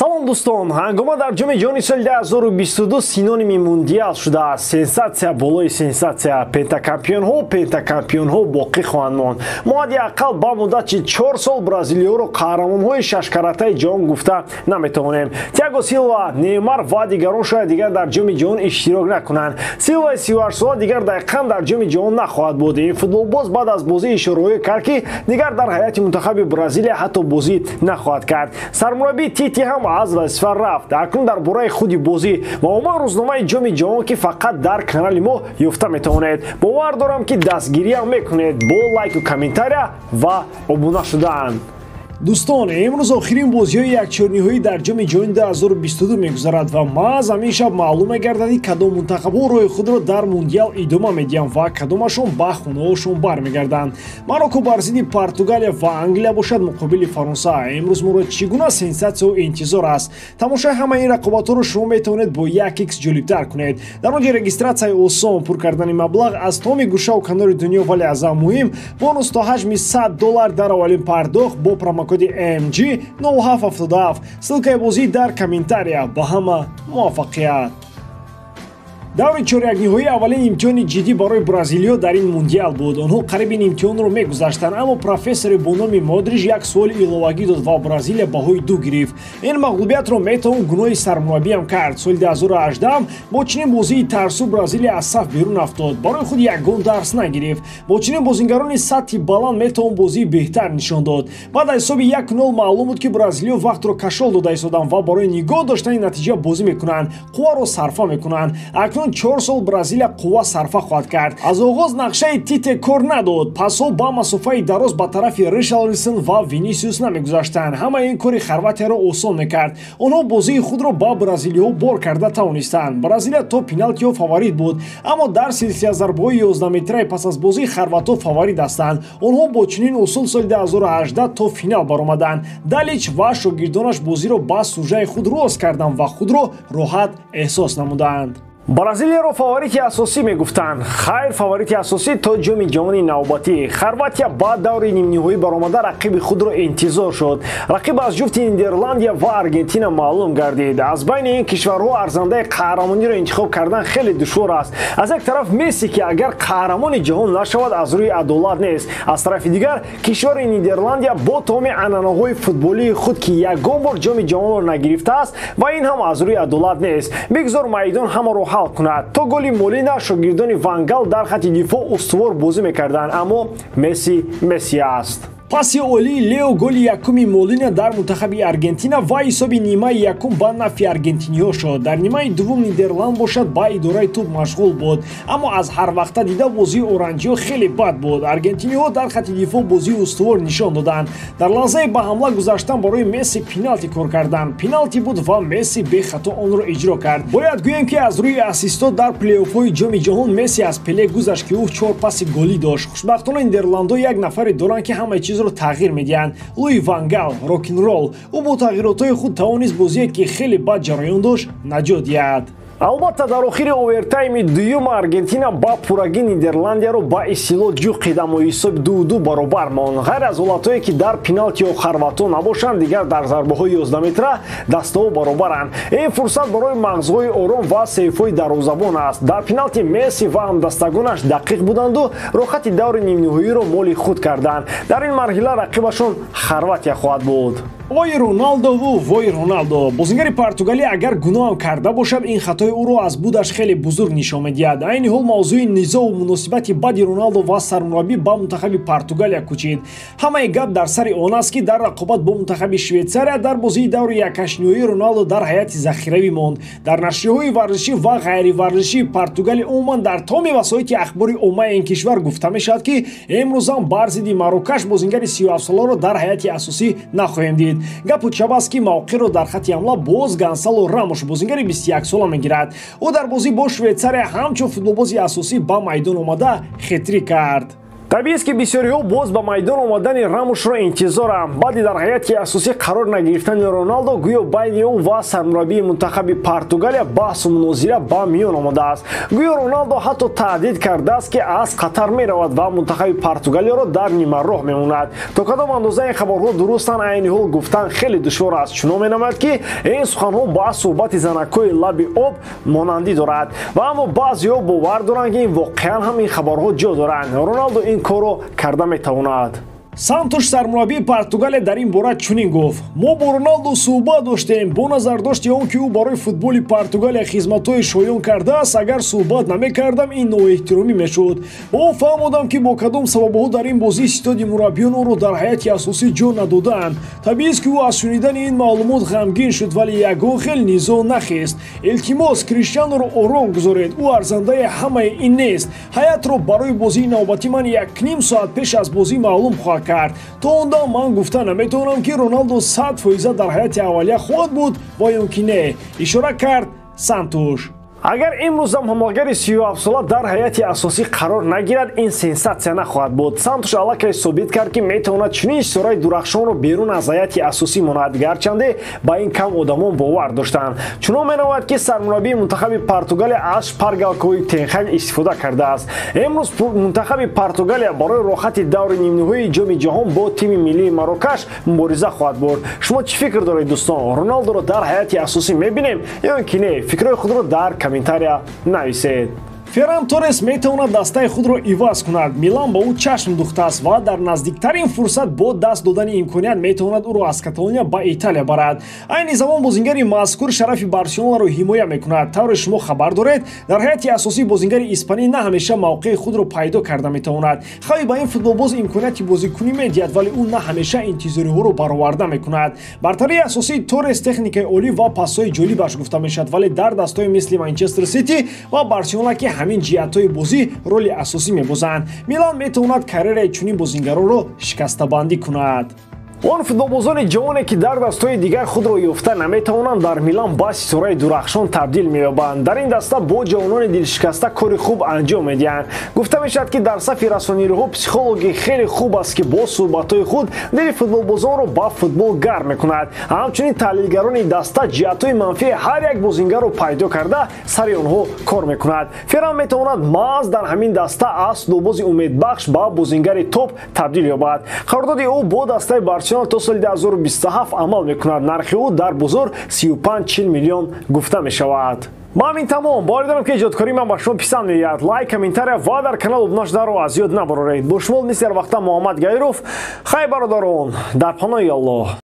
Салом дӯстон, ҳангома дар ҷоми ҷаҳони соли 2022 синоними мундиал шудааст. Сенсатсия болои сенсатсия. Пентакампионҳо боқӣ хоҳанд монд. Мо ҳадди ақал ба муддати 4 сол бразилиёро қаҳрамонҳои шашкаратаи ҷаҳон гуфта наметавонем. Тиаго Силва, Неймар ва дигарон шояд дигар дар ҷоми ҷаҳон иштирок накунанд. Силваи 38сола дигар дақиқан дар ҷоми ҷаҳон нахоҳад буд. Ин футболбоз баъд аз бозӣ ишораҳое кард, ки дигар дар ҳайати мунтахаби Бразилия ҳатто бозӣ нахоҳад кард. Сармураббии Тити ҳам аз вазифа рафт. Акнун дар бораи худи бозӣ ва умуман рӯзномаи ҷоми ҷаҳон, ки фақат дар канали мо ёфта метавонед. Бовар дорам, ки дастгириам мекунед бо лайку комментария ва обуна шудан. Дӯстон, имрӯз охирин бозиҳои якчорниҳоӣ дар ҷоми ҷаҳони 2022 мегузарад ва маҳз ҳамин шаб маълум мегардад, ки кадом мунтахабҳо роҳи худро дар мундиал идома медиҳанд ва кадомашон ба хонаҳошон бармегарданд. Марокко бар зидди Португалия ва Англия бошад муқобили Фаронса. Имрӯз моро чӣ гуна сенсатсияҳо интизор аст? Тамошои ҳамаи ин рақобатҳоро шумо метавонед бо 1x ҷолибтар кунед. Дар он ҷо регистратсияи осон, пур кардани маблағ аз тамоми гӯшаву канори дунё, вале аз ҳама муҳим бонус то ҳаҷми $100 дар аввалин пардохт бо промокоди MG 0777. Ссылкаи бозӣ дар комментария. Ба ҳама муваффақият. Даври чорякниҳоӣ аввалин имтиҳони ҷиддӣ барои бразилиё дар ин мундиал буд. Онҳо қариб ин имтиҳонро мегузаштанд, аммо профессори бо номи Модрич як суоли иловагӣ дод ва Бразилия баҳои 2 гирифт. Ин мағлубиятро метавон гуноҳи сармураббиам кард. Соли 2018 бо чунин бозии тарсу Бразилия аз саф берун афтод. Барои худ ягон дарс нагирифт. Бо чунин бозингарони сатҳи баланд метавон бозии беҳтар нишон дод. Баъд аз ҳисоби 1-0 маълум буд, ки бразилиё вақтро кашол дода истоданд ва барои нигоҳ доштани натиҷа бозӣ мекунанд, қувваро сарфа мекунанд. Акнун 4 сол Бразилия қувва сарфа хоҳад кард. Аз оғоз нақшаи Тите кор надод. Пасҳо ба масофаи дароз ба тарафи Ришарлисон ва Винисиус намегузаштанд. Ҳамаи ин кори Хорватияро осон мекард. Онҳо бозии худро ба бразилиҳо бор карда тавонистанд. Бразилия то пеналтиҳо фаворит буд, аммо дар силсила зарбаҳои 11 метраи пас аз бозӣ хорватҳо фаворит ҳастанд. Онҳо бо чунин усул соли 2018 то финал баромаданд. Далич ва шогирдонаш бозиро ба сужаи худ рост карданд ва худро роҳат эҳсос намуданд. Бразилияро фаворити асосӣ мегуфтанд. Хайр, фаворити асосӣ то ҷоми ҷаҳони навбатӣ. Хорватия ба даври нимниҳоӣ баромада рақиби худро интизор шуд. Рақиб аз ҷуфти Нидерландия ва Аргентина маълум гардид. Аз байни ин кишварҳо арзандаи қаҳрамониро интихоб кардан хеле душвор аст. Аз як тараф Месси, ки агар қаҳрамони ҷаҳон нашавад, аз рӯи адолат нест. Аз тарафи дигар кишвари Нидерландия бо тамоми анъанаҳои футболии худ, ки ягон бор ҷоми ҷаҳонро нагирифтааст, ва ин ҳам аз рӯи адолат нест. Бигзор майдон ҳамаро ҳал кунад. То голи Молина шогирдони Вангал дар хати дифоъ устувор бозӣ мекарданд, аммо Месси Месси аст. Паси олии Лео голи якуми Молина дар мунтахаби Аргентина ва ҳисоби нимаи якум ба нафъи аргентиниҳо шуд. Дар нимаи дуввум Нидерланд бошад ба идораи тӯб машғул буд, аммо аз ҳар вақта дида бозии оранҷиҳо хеле бад буд. Аргентиниҳо дар хати дифоъ бозии устувор нишон доданд. Дар лаҳзаи ба ҳамла гузаштан барои Месси пеналти кор карданд. Пеналти буд ва Месси бехато онро иҷро кард. Бояд гӯем, ки аз рӯи ассистот дар плейофҳои ҷоми ҷаҳон Месси аз Пеле гузашт, ки ӯ 4 паси голӣ дошт. Хушбахтона нидерландҳо як нафаре доранд, ки ҳамаи чиз тағйир медиҳанд. Луи Вангал, рок-н-ролл. Ӯ бо тағйиротҳои худ тавонист бозие, ки хеле бад ҷараён дошт, наҷот диҳад. Албатта, дар охири овертайми дуюм Аргентина ба пуррагӣ Нидерландияро ба истилоҳ ҷуқид, аммо ҳисоби 2-2 баробар монд. Ғайр аз ҳолатҳое, ки дар пеналти хорватҳо набошанд, дигар дар зарбаҳои 11 метра дастаҳо баробаранд. Ин фурсат барои мағзҳои ором ва сейфҳои дарвозабон аст. Дар пеналти Месси ва ҳамдастагонаш дақиқ буданду роҳати даври нимниҳоиро моли худ карданд. Дар ин марҳила рақибашон Хорватия хоҳад буд. Вой Роналдову вой Роналдо. Бозингари Португалия агар гуноҳам карда бошад, ин хатои ӯро аз будаш хеле бузург нишон медиҳад. Айни ҳол мавзӯи низову муносибати бади Роналдо ва сармураббӣ ба мунтахаби Португалия кӯчид. Ҳамаи гап дар сари он аст, ки дар рақобат бо мунтахаби Швейтсария дар бозии даври якҳаштниҳоӣ Роналдо дар ҳайати захиравӣ монд. Дар нашрияҳои варзишӣ ва ғайриварзишии Португалия, умуман дар тамоми васоити ахбори оммаи ин кишвар гуфта мешавад, ки имрӯзам бар зидди Марокаш бозингари 37соларо дар ҳайати асосӣ нахоҳем дид. Гапу чап аст, ки мавқеъро дар хати ҳамла боз Гонсало Рамош, бозингари 21сола, мегирад. Ӯ дар бозӣ бо Швейтсария ҳамчун футболбози асосӣ ба майдон омада хетрик кард. Табиист, ки бисёриҳо боз ба майдон омадани Рамушро интизоранд. Баъди дар ҳайати асосӣ қарор нагирифтани Роналдо, гӯё байни ӯ ва сармураббии мунтахаби Португалия баҳсу мунозира ба миён омадааст. Гӯё Роналдо ҳатто таҳдид кардааст, ки аз Қатар меравад ва мунтахаби Португалияро дар нимароҳ мемонад. То кадом андоза ин хабарҳо дурустанд, айни ҳол гуфтан хеле душвор аст. Чунон менамояд, ки ин суханҳо ба суҳбати занакҳои лаби об монандӣ дорад. Ва аммо баъзеҳо бовар доранд, ки ин воқеан ҳам ин хабарҳо ҷо доранд. Роналдо ин корро карда метавонад. Сантуш, сармураббии Португалия, дар ин бора чунин гуфт: «Мо бо Роналдо суҳбат доштем. Бо назардошти он ки ӯ барои футболи Португалия хизматҳои шоён кардааст, агар суҳбат намекардам, ин ноэҳтиромӣ мешуд. Ба ӯ фаҳмодам, ки бо кадом сабабҳо дар ин бозӣ ситоди мураббиён ӯро дар ҳайати асосӣ ҷо надодаанд. Табиист, ки ӯ аз шунидани ин маълумот ғамгин шуд, вале ягон хел низоъ нахест. Илтимос, Криштианоро ором гузоред, ӯ арзандаи ҳамаи ин нест. Ҳайатро барои бозии навбатӣ ман 1,5 соат пеш аз бозӣ маълум хоҳад кард. То он дам ман гуфта наметавонам, ки Роналдо 100% дар ҳайати аввалия хоҳад буд ва ё ки не», ишора кард Сантуш. Агар имрӯзам ҳамлагари 37-сола дар ҳайати асосӣ қарор нагирад, ин сенсатсия нахоҳад буд. Сантуш аллакай собит кард, ки метавонад чунин ситораи дурахшонро берун аз ҳайати асосӣ монад, гарчанде ба ин кам одамон бовар доштанд. Чунон менамояд, ки сармураббии мунтахаби Португалия аз шпаргалкаҳои Тенхаг истифода кардааст. Имрӯз мунтахаби Португалия барои роҳати даври нимниҳоии Ҷоми Ҷаҳон бо тими миллии Марокаш мубориза хоҳад бурд. Шумо чӣ фикр доред, дӯстон? Роналдоро дар ҳайати асосӣ мебинем ё ки не? Фикрҳои худро дар комментария нависед. Ферран Торрес метавонад дастаи худро иваз кунад. Милан ба ӯ чашм духтааст ва дар наздиктарин фурсат бо даст додани имконият метавонад ӯро аз Каталония ба Италия барад. Айни замон бозингари мазкур шарафи Барселонаро ҳимоя мекунад. Тавре шумо хабар доред, дар ҳайати асосии бозингари испанӣ на ҳамеша мавқеи худро пайдо карда метавонад. Хави ба ин футболбоз имконияти бозикунӣ медиҳад, вале ӯ на ҳамеша интизориҳоро бароварда мекунад. Бартарии асосии Торрес техникаи олӣ ва пассҳои ҷолибаш гуфта мешавад, вале дар дастҳои мисли Манчестер Сити ва Барселона, ки ҳамин ҷиҳатҳои бозӣ роли асосӣ мебозанд, Милан метавонад карьераи чунин бозингаронро шикастабандӣ кунад. Он футболбозони ҷавоне, ки дар дастҳои дигар худро ёфта наметавонанд, дар Милан ба ситораи дурахшон табдил меёбанд. Дар ин даста бо ҷавонони дилшикаста кори хуб анҷом медиҳанд. Гуфта мешавад, ки дар сафи расонириҳо психологи хеле хуб аст, ки бо суҳбатҳои худ дили футболбозонро ба футбол гарм мекунад. Ҳамчунин таҳлилгарони даста ҷиҳатҳои манфии ҳар як бозингарро пайдо карда, сари онҳо кор мекунад. Ферран метавонад маҳз дар ҳамин даста аз футболбози умедбахш ба бозингари топ табдил ёбад. Қарордоди ӯ бо дастаи Барселона то соли 2027 амал мекунад. Нархи ӯ дар бозор 35-40 миллион гуфта мешавад. Ма ҳамин тамом. Боварӣ дорам, ки эҷодкории ман ба шумо писанд меояд. Лайк, комментария ва дар канал обуна шуданро аз ёд набароред. Бо шумо мисли ҳар вақта Муҳаммад Гаиров. Хайр, бародарон, дар паноҳи Аллоҳ.